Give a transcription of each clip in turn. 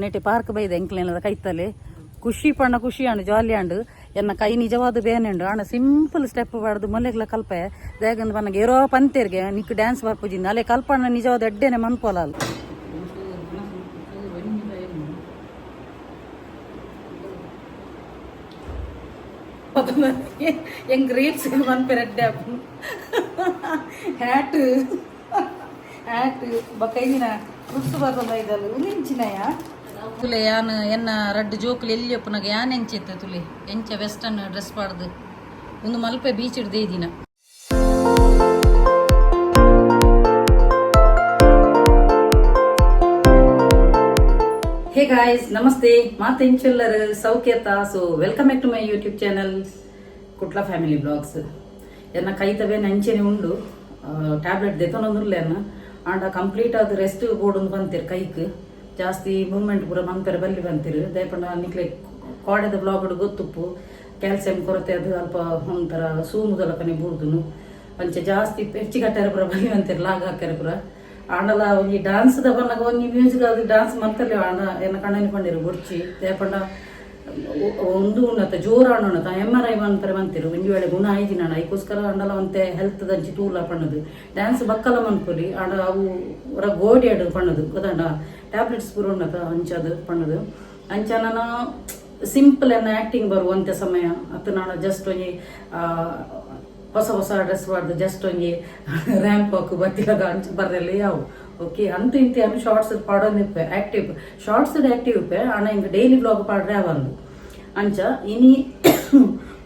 ನೆಟೆ park ಬೈದೆ ಎಂಕ್ಲೆನದ ಕೈತಲೆ ಖುಷಿ ಪಣ್ಣ ಖುಷಿ ಆಂಡ್ ಜಾಲಿ ಆಂಡ್ ಎನ್ನ ಕೈ ನಿಜವಾದ ಬೇನೆ ಉಂಡು ಆಂಡ ಸಿಂಪಲ್ ಸ್ಟೆಪ್ ಪಾಡ್ದು ಮೊಲೆಗ್ಲ ಕಲ್ಪೆ ದೇಗಂದ್ ಪನ್ನಗ ಏರೋ ಪಂತೇರ್ಗೆ ನಿಕ್ ಡ್ಯಾನ್ಸ್ ಬರ್ಪುಜಿಂದ ಅಲೆ ಕಲ್ಪಣ್ಣ ನಿಜವಾದ ಎಡ್ಡೆನೆ ಮನ್ಪೊಲ ಎಂಗ್ ರೀಲ್ಸ್ ಮನ್ಪೆರ್ ಎಡ್ಡೆ ಹ್ಯಾಟ್ ಹ್ಯಾಟ್ ಬೊಕ್ಕ ಇಂಜಿನ ಫ್ರೂಟ್ಸ್ ಬರ್ತದ ಇದಲ್ಲ ಉಂದಿಂಚಿನಯ ತುಲೆ ಯಾನ್ ಎನ್ನ ರಡ್ಡ್ ಜೋಕುಲು ಎಲ್ಲಿ ಒಪ್ಪುನಗ ಯಾನ್ ಎಂಚೆತ್ತೆ ತುಲೆ ಎಂಚ ವೆಸ್ಟರ್ನ್ ಡ್ರೆಸ್ ಪಾಡ್ದು ಒಂದು ಮಲ್ಪೆ ಬೀಚ್ ಹಿಡ್ದೇ ದಿನ. ಹೇ ಗಾಯ್ಸ್, ನಮಸ್ತೆ, ಮಾತೆಂಚೆಲ್ಲರ್ ಸೌಖ್ಯತ? So welcome back to my YouTube channel, Kutla family blogs. ಎನ್ನ ಕೈತವೇ ನಂಚೆನೆ ಉಂಡು, ಟ್ಯಾಬ್ಲೆಟ್ ದೆತೊನೊಂದುಲ್ಲೆ ಎನ್ನ. ಆಂಡ ಕಂಪ್ಲೀಟ್ ಅದು ರೆಸ್ಟ್ ಬೋಡೊಂದು ಬಂತೀರ್, ಕೈಕ್ ಜಾಸ್ತಿ ಮೂವ್ಮೆಂಟ್ ಪೂರ ಮನ್ಪೆರೆ ಬಲ್ಲಿ ಬಂತೀರ್. ದಯಪಂಡ ನಿಕ್ಲೆ ಕೋಡೆದ ಬ್ಲಾಗ್ ಗೊತ್ತುಪ್ಪು, ಕ್ಯಾಲ್ಸಿಯಂ ಕೊರತೆ ಅದು ಅಲ್ಪ ಒಂಥರ ಸೂಮುದಲಕನೆ ಬೂರ್ದುನು. ಅಂಚೆ ಜಾಸ್ತಿ ಪೆರ್ಚಿ ಕಟ್ಟಾರ ಪೂರ ಬಲ್ಲಿ ಅಂತೀರ್, ಲಾಗ್ ಹಾಕ್ಯಾರ ಪೂರ. ಆಂಡಲ ಒಂಜಿ ಡಾನ್ಸ್ ದ ಬನ್ನಗ ಒಂಜಿ ಮ್ಯೂಸಿಕ್ ಅದು ಡಾನ್ಸ್ ಮಂತಲ್ಲಿ. ಆಂಡ ಎನ್ನ ಕಣ್ಣನಿ ಪಂಡಿರು ಬೊಡ್ಚಿ, ದಯಪಂಡ ಒಂದು ಉನ್ನತ ಜೋರ ಉನ್ನತ ಎಮ್ ಆರ್ I ಮನ್ಪರೆ ಮಂತಿರು. ಒಂಜಿ ವೇಳೆ ಗುಣ ಆಯ್ಜಿ ನಾನು ಐಕೋಸ್ಕರ ಅಂಡಲ ಒಂತೆ ಹೆಲ್ತ್ ದಂಚಿ ತೂಲ ಪಣ್ಣದು. ಡ್ಯಾನ್ಸ್ ಬಕ್ಕಲ ಮನ್ಪೊಲಿ, ಆಂಡ ಅವು ಹೊರ ಗೋಡಿ ಅಡು ಪಣ್ಣದು ಗೊತ್ತಂಡ. ಟ್ಯಾಬ್ಲೆಟ್ಸ್ ಪೂರ ಉನ್ನತ ಅಂಚದು ಪಣ್ಣದು. ಅಂಚ ನಾನು ಸಿಂಪಲ್ ಎನ್ನ ಆಕ್ಟಿಂಗ್ ಬರುವಂತೆ ಸಮಯ ಅತ್ತು ನಾನು ಜಸ್ಟ್ ಒಂಜಿ ಹೊಸ ಹೊಸ ಡ್ರೆಸ್ ಪಾಡ್ದು ಜಸ್ಟ್ ಒಂಜಿ ರ್ಯಾಂಪ್ ವಾಕ್ ಬತ್ತಿಲಾಗ ಅಂಚ ಬರ್ರೆಲ್ಲ ಯಾವು. ಓಕೆ, ಅಂತ ಇಂತಿ ಅನ್ನು ಶಾರ್ಟ್ಸ್ ಪಾಡೊಂದಿಪ್ಪೆ, active shorts active ಇಪ್ಪೆ. ಆಂಡ ಇಂಕ್ ಡೈಲಿ ಬ್ಲಾಗ್ ಪಾಡ್ರೆ ಅವಂದು. ಅಂಚ ಇನಿ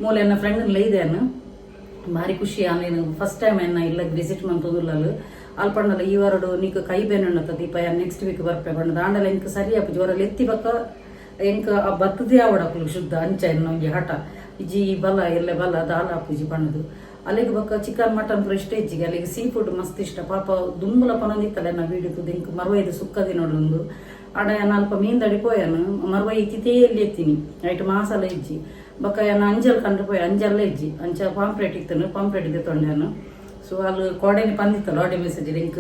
ಮೂಲ ಎನ್ನ ಫ್ರೆಂಡ್ ಲೈದೇನು, ಭಾರಿ ಖುಷಿ. ಆನ್ಲೈನ್ ಫಸ್ಟ್ ಟೈಮ್ ಎನ್ನ ಇಲ್ಲ ವಿಸಿಟ್ ಮಂತೊಂದುಲ್ಲಲು. ಅಲ್ಪಂಡಲ ಈ ವಾರಡು ನಿಕ್ ಕೈ ಬೇನೆ ಉಣ್ಣತ ದೀಪ, ನೆಕ್ಸ್ಟ್ ವೀಕ್ ಬರ್ಪೆ ಪಂಡದ. ಆಂಡಲ ಎಂಕ್ ಸರಿ ಆಪುಜಿ, ಜ್ವರ ಎತ್ತಿ ಬಕ್ಕ ಎಂಕ್ ಆ ಬತ್ತದೇ ಆವಡಕುಲು ಶುದ್ಧ. ಅಂಚ ಎನ್ನ ಒಂಜಿ ಹಠ ಇಜ್ಜಿ, ಬಲ ಎಲ್ಲೆ ಬಲ ದಾಲ ಆಪುಜಿ ಪಣ್ಣದು. ಅಲ್ಲಿಗೆ ಬೊಕ್ಕ ಚಿಕನ್ ಮಟನ್ ಪೂರ ಇಷ್ಟ ಇಜ್ಜಿಗೆ, ಅಲ್ಲಿಗೆ ಸೀ ಫುಡ್ ಮಸ್ತ್ ಇಷ್ಟ. ಪಾಪ ದುಂಬುಲ ಪನೊಂದಿತ್ತಲ್ಲ ನಾ ವೀಡಿಯೋ ಇಂಕ್ ಮರ್ವೈದು ಸುಕ್ಕದಿ ನೋಡೊಂದು. ಆಡ ಯಾನ್ ಅಲ್ಪ ಮೀನ್ದಡಿ ಪೋಯನು, ಮರ್ವೈ ಇತ್ತಿತೇ ಎಲ್ಲಿ ಎತ್ತೀನಿ, ಐಟ್ ಮಾಸಾಲ ಇಜ್ಜಿ. ಬೊಕ್ಕ ಯಾನ್ ಅಂಜಲ್ ಕಂಡ್ರೆ ಪೋಯ, ಅಂಜಲ್ಲ ಇಜ್ಜಿ. ಅಂಚ ಪಾಂಪ್ಲೇಟ್ ಇತ್ತನು, ಪಾಂಪ್ಲೇಟ್ ದೆತ್ತೊಂಡ್ಯಾನು. ಸೊ ಅಲ್ಲಿ ಕೋಡೆನಿ ಪಂದಿತ್ತಲ್ಲ ಆಡಿಯೋ ಮೆಸೇಜ್, ಇಂಕ್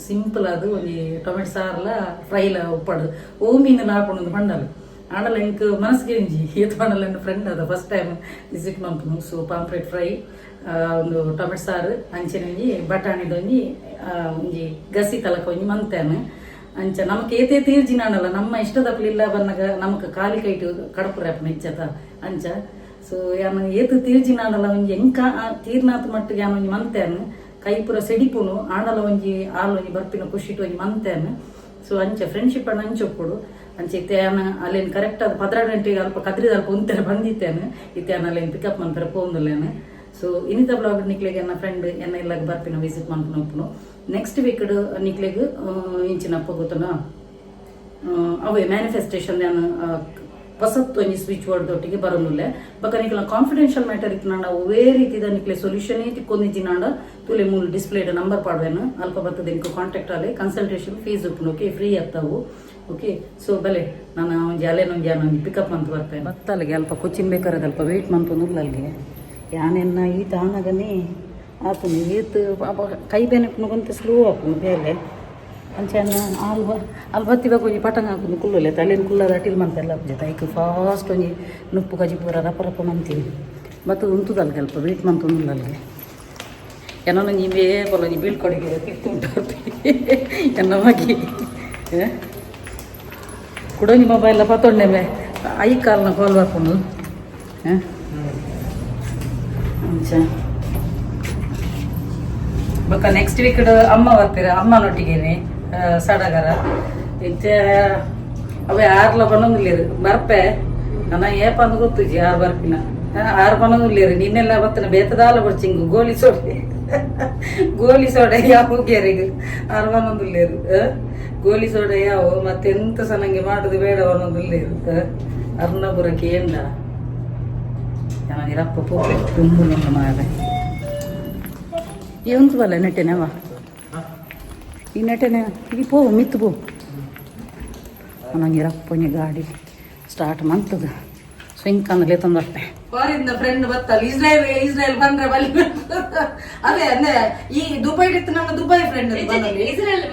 ಸಿಂಪಲ್ ಅದು ಒಂಜಿ ಟೊಮೆಟೊ ಸಾರ್ಲ ಫ್ರೈಲ ಉಪ್ಪಡು ಓ ಮೀನು ಆಪುಂಡು ಪಂಡಲ್. ಆಂಡಲ ಇಂಕ್ ಮನಸ್ಸಿಗೆ ಒಂಜಿ ಏತ್ ಪಂಡಲ ಎನ್ನ ಫ್ರೆಂಡ್ ಅದ, first time visit ಮನ್ಪುನು. ಸೊ ಪಾಂಪ್ಲೇಟ್ ಫ್ರೈ, ಒಂದು ಟೊಮೆಟೊ ಸಾರು, ಅಂಚನೆ ಒಂಜಿ ಬಟಾಣಿದ ಒಂಜಿ ಒಂಜಿ ಗಸಿ ತಲಕ ಒಂಜಿ ಮಂತೇನು. ಅಂಚ ನಮಕ್ ಏತೇ ತೀರ್ಜಿನಾಣಲ್ಲ, ನಮ್ಮ ಇಷ್ಟದಪ್ಪಲು ಇಲ್ಲ ಬನ್ನಗ ನಮಕ್ ಖಾಲಿ ಕೈಟು ಕಡಪುರಪ್ಪನ ಇಚ್ಚತ ಅಂಚ. ಸೊ ಯಾನ್ ಏತು ತೀರ್ಜಿನಾಣಲ್ಲ ಒಂಜಿ ಎಂಕ ತೀರ್ನಾತ್ ಮಟ್ಟಿಗೆ ಯಾನ್ ಒಂಜಿ ಮಂತೇನು. ಕೈ ಪೂರ ಸೆಡಿಪುನು, ಆಂಡಲ ಒಂಜಿ ಆಲ್ ಒಂಜಿ ಬರ್ಪಿನ ಖುಷಿಟ್ ಒಂಜಿ ಮಂತೇನು. ಸೊ ಅಂಚ ಫ್ರೆಂಡ್ಶಿಪ್ ಅಣ್ಣ ಅಂಚ ಒಪ್ಪುಡು. ಅಂಚ ಇತ್ತೆ ಯಾನ್ ಅಲ್ಲೇನು ಕರೆಕ್ಟ್ ಅದು 12 ಗಂಟೆಗೆ ಅಲ್ಪ ಕದ್ರಿದ ಅಲ್ಪ ಉಂತೆರೆ ಬಂದಿತ್ತೇನು. ಇತ್ತೆ ಯಾನ್ ಅಲ್ಲೇನು ಪಿಕಪ್ ಮನ್ಪೆರೆ ಪೋಂದುಲ್ಲೇನು. ಸೊ ಇನಿತ ಬ್ಲಾಗ್ ನಿಕ್ಲೆಗ್ ಎನ್ನ ಫ್ರೆಂಡ್ ಎನ್ನ ಇಲ್ಲಾಗ ಬರ್ಪಿನ ವಿಸಿಟ್ ಮನ್ಪುನ ಉಪ್ಪುನು. ನೆಕ್ಸ್ಟ್ ವೀಕ್ ನಿಕ್ಲೆಗ್ ಇಂಚಿನಪ್ಪ ಗೊತ್ತನ, ಅವೇ ಮ್ಯಾನಿಫೆಸ್ಟೇಷನ್ ಯಾನ್ ಹೊಸತ್ತು ಒಂಜಿ ಸ್ವಿಚ್ ವರ್ಡ್ ದೊಟ್ಟಿಗೆ ಬರೋನುಲ್ಲೆ. ಬೊಕ ನಿಕ್ಲ ಕಾನ್ಫಿಡೆನ್ಷಿಯಲ್ ಮ್ಯಾಟರ್ ಇತ್ತು, ಒವ್ವೇ ರೀತಿದ ನಿಕ್ಲೆ ಸೊಲ್ಯೂಷನ್ ತಿಕ್ಕೊಂದಿಜ್ಜಿನಾಂಡ ತುಲೆ ಮೂಲು ಡಿಸ್ಪ್ಲೇಡ್ ನಂಬರ್ ಪಾಡ್ವೇನು, ಅಲ್ಪ ಬರ್ತದೆ ಇಂಕ್ ಕಾಂಟ್ಯಾಕ್ಟ್ ಆಲೆ. ಕನ್ಸಲ್ಟೇಷನ್ ಫೀಸ್ ಉಪ್ಪುನು, ಓಕೆ? ಫ್ರೀ ಅತ್ತವು. ಓಕೆ, ಸೊ ಬಲೆ, ನಾನು ಒಂಜಿ ಅಲ್ಲೇನೊಂಜಿ ಯಾನ್ ಒಂಜಿ ಪಿಕಪ್ ಮಂತ್ ಬರ್ಪೆ. ಬತ್ತಲ್ಗೆ ಅಲ್ಪ ಕೊಚ್ಚಿನ್ ಬೇಕಾರೆ ಅಲ್ಪ ವೆಯ್ಟ್ ಮಂತೊಂದುಲ್ಲ. ಅಲ್ಲಿಗೆ ಯಾನೆನ್ನ ಈತ ಆನಗನೇ ಆಪುಂಡು. ಈತ್ ಪಾಪ ಕೈ ಬೇನೆ ಕೊಂತ ಸ್ಲೋ ಆಪುಂಡು ಬೇಲೆ. ಅಂಚ ಆಲ್ ಅಲ್ ಬತ್ತಿ ಬೊಕ ಒಂಜಿ ಪಟಂಗ ಹಾಕುದು ಕುಲ್ಲುಲೆ ತಲೆನ್ ಕುಲ್ಲದ ಅಟಿಲ್ ಮಂತೆಲ್ಲ ಆಪುಜಿ. ಐಕ್ ಫಾಸ್ಟ್ ಒಂಜಿ ನುಪ್ಪು ಕಜಿ ಪೂರ ರಪ ರಪ ಮಂತೀನಿ. ಬತ್ತು ಉಂತುದಲ್ಗೆ ಅಲ್ಪ ವೆಯ್ಟ್ ಮಂತೊಂದುಲ್ಲ. ಅಲ್ಲಿಗೆ ಎನ್ನ ಒಂಜಿ ಬೇಪಲ ಒಂಜಿ ಬೀಳ್ಕೊಡುಗೆ ತಿತ್ತು ಎನ್ನ ಮಗಿ ಕುಡೊಂಜಿ ಮೊಬೈಲ್ ಪತ್ತೊಂಡೆ ಮೇ I ಕಾಲ್ನ ಕಾಲ್ ಬರ್ಪುಂಡು. ಅಂಚ ಬೊಕ್ಕ ನೆಕ್ಸ್ಟ್ ವೀಕ್ ಅಮ್ಮ ಬರ್ತೀರ, ಅಮ್ಮನೊಟ್ಟಿಗೆನೆ ಸಡಗರ. ಇಂಚೆ ಅವೇ ಆರ್ಲ ಬನ್ನೊಂದಿಲ್ಲೇರು ಬರ್ಪೆ ನನ್ನ ಏಪ ಅಂದ್ ಗೊತ್ತುಜಿ. ಆರು ಬರ್ಪಿನ, ಆರು ಬನ್ನೊಂದಿಲ್ಲೇರು. ನಿನ್ನೆಲ್ಲ ಬತ್ತನ ಬೇತದಾಲ ಬಡ್ಚಿಂಗು ಗೋಲಿ ಸೋಡೆ, ಗೋಲಿ ಸೋಡೆ ಯಾವ ಗೇರಿಗೆ ಆರು ಬನ್ನೊಂದಿಲ್ಲೇರು. ಗೋಲಿ ಸೋಡೆ ಯಾವ ಮತ್ತೆ ಎಂತ ಸಹ ನಂಗೆ ಮಾಡುದು ಬೇಡ ಬನ್ನೊಂದಿಲ್ಲೇರು. ಅರ್ಣಪುರಕ್ಕೆ ಏಂಡ ರಪ್ಪ ಪೋಪೆ ತುಂಬು ಮಾರೆ. ಈ ಉಂತು ಬಲ್ಲ ನೆಟ್ಟೆನವ, ಈ ನೆಟ್ಟೆನೆ ಈ ಪೋ ಮಿತ್ತು ಪೋ. ನಂಗೆ ರಪ್ಪೊಂಜಿ ಗಾಡಿ ಸ್ಟಾರ್ಟ್ ಮಂತದ ಸ್ವಿಂಕ್ ಅಂದಲೇ ತಂದಪ್ಪೆ. ಫಾರಿನ್ ಫ್ರೆಂಡ್ ಬತ್ತಲ್ಲ, ಇಸ್ರೇಲ್ ಇಸ್ರೇಲ್ ಬಂದ್ರೆ ಬಲಿ. ಅದೇ ಅಂದ್ರೆ ಈ ದುಬೈ ಇತ್ತು, ನಮ್ಮ ದುಬೈ ಫ್ರೆಂಡ್. ಇಸ್ರೇಲ್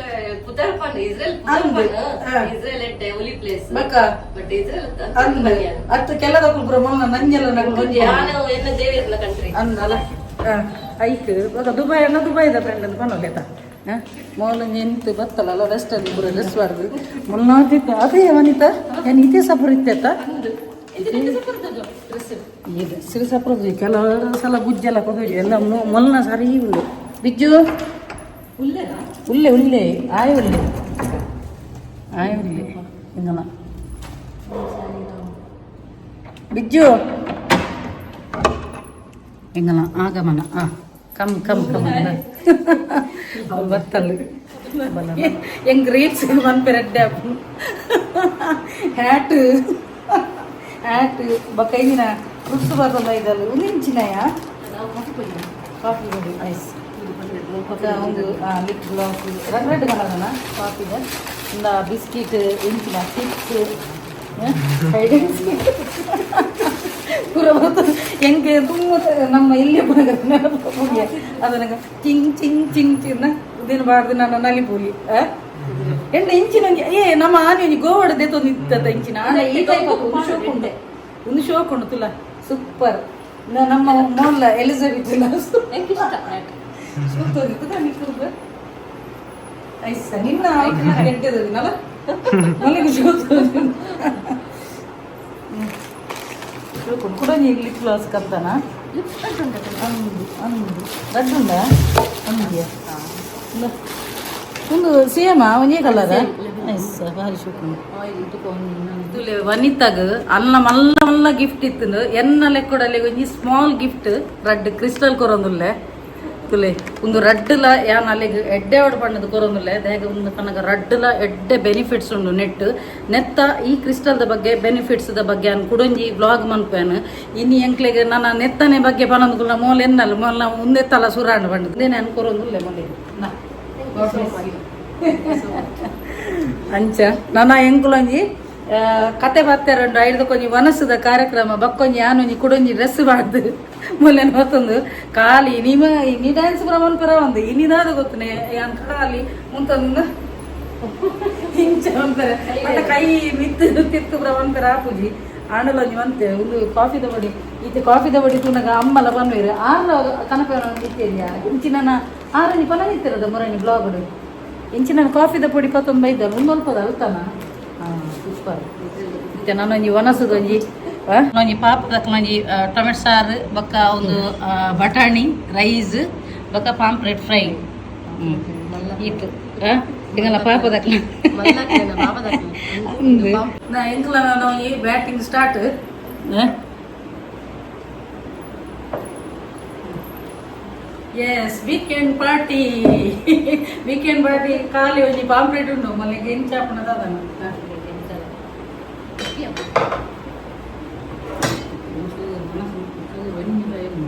ಪುದರ್ಪನ್, ಇಸ್ರೇಲ್ ಅಂದು. ಪುದರ್ಪನ್. ಹಾ. ಇಸ್ರೇಲ್ ಎಟ್ಟೆ ಒಲಿ ಪ್ಲೇಸ್. ಬಕ್ಕ ಬಟ್ ಇಸ್ರೇಲ್ ಅಂದ್ ಅತ್ತು ಕೆಲದಕ್ಕೂ ಪೂರ ಮೊನ್ನ ನಂಜೆಲ್ಲ ನಗು ಒಂಜಿ. ಯಾನು ಎನ್ನ ದೇವಿರ್ನ ಕಂಟ್ರಿ. ಅಂದಲ್ಲ, ಐಕ್ ಬೊಕ ದುಬೈ ಅನ್ನ ದುಬೈದ ಫ್ರೆಂಡ್ ಅಂತ ಪನೊಲೆತ ಮೋಲ ಎಂತು ಬತ್ತಲ್ಲ, ವೆಸ್ಟರ್ನ್ ಪೂರ ಡ್ರೆಸ್ ಬಾರ್ದು ಮುಲ್ನಾದಿತ್ತ. ಅದೇ ವನಿತ, ಏನು ಇದೇ ಸಪುರ ಇತ್ತೆತ್ತ? ಈ ಡ್ರೆಸ್ ಸಪುರ ಕೆಲವು ಸಲ ಗುಜ್ಜೆಲ್ಲ ಕೊದು ಎಲ್ಲ ಮೊಲ್ನ ಸರಿ ಉಂಡು. ಬಿಜ್ಜು ಉಲ್ಲೆ ಉಲ್ಲೆ ಆಯ್ ಉಲ್ಲೆ ಆಯ್ ಉಲ್ಲೆ ಇಂಗನ ಬಿಜ್ಜು ಎಂಗನ ಆಗಮನ. ಆ ಕಮ್ ಕಮ್ ಕಮ್ ಅವ್ನು ಬತ್ತಲ್ಲ. ಎಂಗ್ ರೀಲ್ಸ್ ಮನ್ಪೆರಡ್ಡೆ ಹ್ಯಾಟ್ ಹ್ಯಾಟ್ ಬೊಕ್ಕ ಇಂಜಿನ ರುಸು ಬರ್ತದ ಇದಲ್ಲ. ಒಂದು ಇಂಚಿನಯ ಕಾಫಿ ಕೊಡಿ ಐಸ್. ಬೊಕ್ಕ ಒಂದು ಲಿಪ್ ಗ್ಲಾಸ್ ರೆಡ್ ರೆಡ್ ಕಲರ್ನ ಕಾಫಿದ ಇಂದ ಬಿಸ್ಕಿಟ್ ಇಂಚಿನ ಚಿಪ್ಸ್ ಹೈಡೆನ್ಸ್ ಪೂರ ಬರ್ತದೆ. ಎಂಕ್ ತುಂಬ ನಮ್ಮ ಇಲ್ಲಿ ಅದನ್ನ ಚಿಂಗ್ ಚಿಂಗ್ ಚಿಂಗ್ ಚಿನ್ನ ದಿನ ಬಾರ್ದು ನನ್ನ ನಲಿಪುಲಿ ಎಂಡ ಇಂಚಿನ ಒಂಜಿ. ಏ ನಮ್ಮ ಆನೆ ಒಂಜಿ ಗೋವಾಡ ದೇತೊಂದು ಇತ್ತದ ಇಂಚಿನ ಆನೆ. ಈ ಟೈಪ್ ಒಂದು ಶೋಕ್ ಉಂಡೆ, ಒಂದು ಶೋಕ್ ಉಂಡು ತುಲ ಸೂಪರ್. ನಮ್ಮ ಮೋಲ್ಲ ಎಲಿಜಬೆತ್ ಇಷ್ಟ. ಸೂತೋದಿತ್ತು ನಿಕ್ಕುದು ಐಸ ನಿನ್ನ ಗಂಟೆದಲ್ಲ ಮನೆಗೆ ಶೋಕ್ ಶೋಕ್ ಕೂಡ. ಲಿಪ್ ಗ್ಲಾಸ್ ಕಂತನ ಅಂದು ಅಂದು ರಡ್ಡುಂಡ ಅಂದಿಯ ಒಂದು ಸೇಮ ಒಂಜೇ ಕಲರ್. ಭಾರಿ ಶೋಕ್ ಉಂಡು. ವನಿತಾಗ ಅಲ್ಲ ಮಲ್ಲ ಮಲ್ಲ ಗಿಫ್ಟ್ ಇತ್ತು. ಎನ್ನ ಲೆಕ್ಕಡಲ್ಲಿ ಒಂಜಿ ಸ್ಮಾಲ್ ಗಿಫ್ಟ್ ರಡ್ಡ್ ಕ್ರಿಸ್ಟಲ್ ಕೊರೊಂದುಲ್ಲೆ ತುಲೆ. ಒಂದು ರಡ್ಡುಲ ಯಾನ್ ಅಲ್ಲಿಗೆ ಎಡ್ಡೆ ಒಡ ಬಣ್ಣದ ಕೊರೊಂದುಲ್ಲೆ. ದೇಗ ಒಂದು ಪನಗ ರಡ್ಡುಲ ಎಡ್ಡೆ ಬೆನಿಫಿಟ್ಸ್ ಉಂಡು ನೆಟ್ ನೆತ್ತ. ಈ ಕ್ರಿಸ್ಟಲ್ದ ಬಗ್ಗೆ, ಬೆನಿಫಿಟ್ಸ್ the ಬಗ್ಗೆ ಅನ್ ಕುಡೊಂಜಿ ಬ್ಲಾಗ್ ಮನ್ಪೇನು. ಇನಿ ಎಂಕ್ಲೆಗ್ ನನ್ನ ನೆತ್ತನೆ ಬಗ್ಗೆ ಪನಂದುಕುಲ್ನ ಮೋಲ್ ಎನ್ನಲ್ಲ ಮೋಲ್ ನಾವು ಉಂದೆತ್ತಲ ಸುರಾಂಡ್ ಬಣ್ಣದ ನಾನು ಕೊರೊಂದುಲ್ಲೆ ಮೊಲೆಗೆ. ನಾ God bless you. ಅಂಚ ನನ್ನ ಎಂಕುಲೊಂಜಿ ಕತೆ ಬತ್ತೆರಂಡು ಐಡ್ದ ಕೊಂಜಿ ವನಸದ ಕಾರ್ಯಕ್ರಮ ಬಕ್ಕೊಂಜಿ ಯಾನೊಂಜಿ ಕುಡೊಂಜಿ ಡ್ರೆಸ್ ಬಾಡ್ದು ಮೊನ್ನೆ ಮತ್ತೊಂದು ಖಾಲಿ ನಿಮ್ಮ ಇನಿ ಡ್ಯಾನ್ಸ್ ಪೂರ ಮನ್ಪುರ ಒಂದು ಇನಿದಾದ ಗೊತ್ತನೆ. ಯಾನ್ ಖಾಲಿ ಮುಂತೊಂದು ಇಂಚ ಮನ್ಪೆರೆ ಮತ್ತೆ ಕೈ ಮಿತ್ತು ತಿತ್ತು ಪೂರ ಮನ್ಪೆರೆ ಆಪುಜಿ. ಆಂಡಲೊಂಜಿ ಮಂತೆ ಒಂದು ಕಾಫಿದ ಬಡಿ ಈತೆ ಕಾಫಿದ ಬಡಿ ತೂನಗ ಅಮ್ಮಲ ಪನ್ವೇರು ಆರ್ಲ ಕನಪೇನ ಇತ್ತೇರಿಯಾ ಇಂಚಿನ ಆರನಿ ಪನನಿತ್ತಿರದ ಮೊರನಿ ಬ್ಲಾಗ್ ಇಂಚಿನ ಕಾಫಿದ ಪೊಡಿ ಪತ್ತೊಂದು ಬೈದಲ್ಲ ಒಂದೊಲ್ಪದ ಅಲ್ತಾನ. ಹಾಂ, ಸೂಪರ್. ಇತ್ತೆ ನಾನೊಂಜಿ ಒಣಸದೊಂಜಿ ಒಂಜಿ ಪಾಪದಕ್ಲೊಂಜಿ ಟೊಮೆಟೊ ಸಾರು ಬೊಕ್ಕ ಒಂದು ಬಟಾಣಿ ರೈಸ್ ಬೊಕ್ಕ ಪಾಂಪ್ಲೆಟ್ ಫ್ರೈ ಇತ್ತು ಇಂಗಲ ಪಾಪದಕ್ಲ. ನಾ ಎಂಕ್ಲ ನಾನು ಈ batting start. Yes, weekend party, weekend party. ಖಾಲಿ ಒಂಜಿ ಪಾಂಪ್ಲೆಟ್ ಉಂಡು ಮೊನ್ನೆ ಎಂಚಾಪುನದ ಅದನ್ನು. ಒಂಚೂರು ಮನಸ್ಸು ಒಂಚೂರು ಒಂಜಿದ ಏನು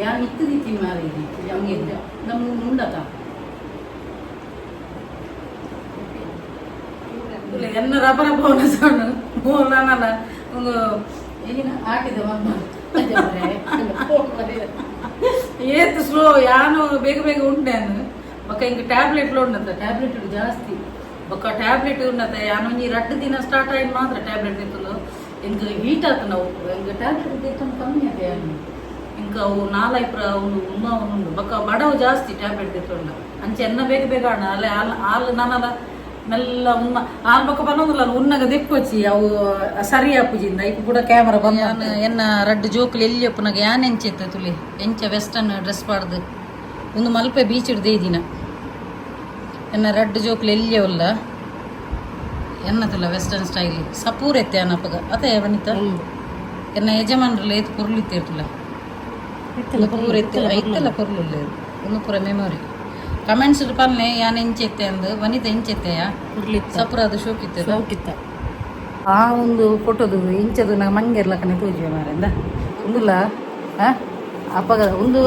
ಯಾನ್ ಇತ್ತು ದಿತ್ತೀನಿ ಮಾರೆ ನಮಗೆ ನಮ್ಮ ಉಂಡತ ಎನ್ನ ರಬ್ಬರ ಪೋನ ಸಣ್ಣ ಮೂಲ ಒಂದು ಏನಿನ ಆಟಿದ ಮಮ್ಮ ಏತ್ ಸ್ಲೋ. ಯಾನು ಬೇಗ ಬೇಗ ಉಂಟೆನು. ಬೊಕ್ಕ ಇಂಕ ಟ್ಯಾಬ್ಲೆಟ್ ಉಂಡತ್ತ, ಟ್ಯಾಬ್ಲೆಟ್ ಜಾಸ್ತಿ. ಬೊಕ್ಕ ಟ್ಯಾಬ್ಲೆಟ್ ಉಂಡತ್ತ ಯಾನು ಒಂಜಿ ರಡ್ಡು ದಿನ ಸ್ಟಾರ್ಟ್ ಆಯ್ತು ಮಾತ್ರ ಟ್ಯಾಬ್ಲೆಟ್ ತಿಂತಂದು ಇಂಕ ಹೀಟ್ ಆತ. ನಾವು ಇಂಕ ಟ್ಯಾಬ್ಲೆಟ್ ತಿಂತಂದು ಕಮ್ಮಿ ಆತ. ಯಾನು ಇಂಕ ಅವು ನಾಲೈಪ್ರ ಉಂಡು ಉಮ್ಮ ಉಂಡು. ಬೊಕ್ಕ ಬಡವು ಜಾಸ್ತಿ ಟ್ಯಾಬ್ಲೆಟ್ ತಿತ್ತುಂಡ. ಅಂಚೆ ಎನ್ನ ಬೇಗ ಬೇಗ ಅಣ್ಣ ಅಲ್ಲೇ ಹಾಲು ಹಾಲು ನಾನಲ್ಲ ಮೆಲ್ಲ ಉನ್ನ ಹಾಲು ಬೊಕ್ಕ ಬನ್ನೊಂದಿಲ್ಲ ಉನ್ನಗ ದೆಪ್ಪೊಚ್ಚಿ ಅವು ಸರಿ ಆಪುಜಿಂದ ಇಪ್ಪ ಕೂಡ ಕ್ಯಾಮರಾ ಬಂದ. ಎನ್ನ ರಡ್ಡು ಜೋಕುಲು ಎಲ್ಲಿ ಒಪ್ಪುನಾಗ ಯಾನ್ ಎಂಚೆತ್ತ ತುಲಿ ಎಂಚ ವೆಸ್ಟರ್ನ್ ಡ್ರೆಸ್ ಪಾಡ್ದು ಒಂದು ಮಲ್ಪೆ ಬೀಚ್ ಹಿಡ್ದೆ ದಿನ. ಎನ್ನ ರಡ್ಡು ಜೋಕುಲು ಎಲ್ಲಿ ಉಲ್ಲ ಎನ್ನ ತುಲ ವೆಸ್ಟರ್ನ್ ಸ್ಟೈಲ್ ಸಪೂರ್ ಎತ್ತೆ ಅನಪಗ ಅದೇ ವನಿತ. ಎನ್ನ ಯಜಮಾನ್ರಲ್ಲ ಏತ್ ಪೊರ್ಲು ಇತ್ತಿರ್ತುಲ ಪೂರ ಎತ್ತೆ ಇತ್ತೆಲ್ಲ ಪೊರ್ಲು ಒಂದು ಪೂರ ಮೆಮೊರಿ. ಕಮೆಂಟ್ಸ್ ಪನ್ನೆ ಯಾನ್ ಎಂಚೆತ್ತೆ ಅಂದು. ವನಿತ ಎಂಚೆತ್ತೆಯ? ಸಪುರ ಅದು ಶೋಕಿತ್ತೆ. ಶೋಕಿತ್ತ. ಆ ಒಂದು ಫೋಟೋದು ಇಂಚದು ನಾ ಮಂಗೆರ್ಲಕ್ಕನೆ ತೋಜುವೆ ಮಾರೆಂದ ಉಂದುಲ್ಲ. ಆ ಅಪಗ ಒಂದು